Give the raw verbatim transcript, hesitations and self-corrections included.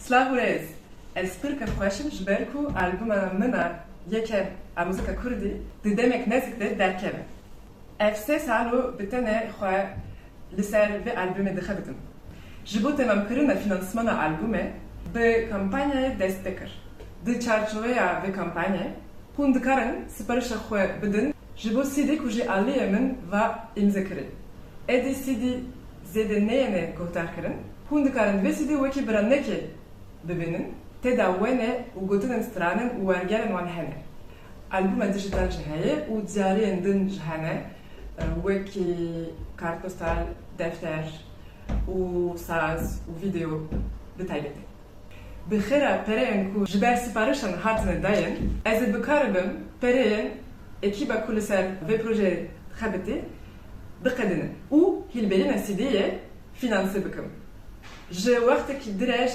Silav û rêz. Ez pir kêfxweş im ji ber ku albuma min a yekem a muzika kurdî di demek nezik de derkeve. Ev sê sal û bi tenê xwe li ser vê albumê dixebitim. Ji bo temamkirina fînansmana albumê bi kampanyayê dest pê kir. Di çarçoveya vê kampanyayê hûn dikarin siparişa xwe bidin ji bo C D ku jî aliyê min va îmze kirî. Êdî C D zêde neyêne guhdarkirin. Hûn dikarin vê C D wekî biranekê bibînin. Tê de wêne û gotinên stranên û wergerên wan hene. Albuma dijital jî heye û diyariyên din jî hene, e, wekî kartpostal, defter û saz û vîdeo bi taybetî. Bi xêra pereyên ku ji ber siparişan hatine dayên, ez ê bikaribim pereyên ekîba ku li ser vê projeyê dixebitî biqedînim û hîlbêrîna C D'yê fînanse bikim. Ji wextekî dirêj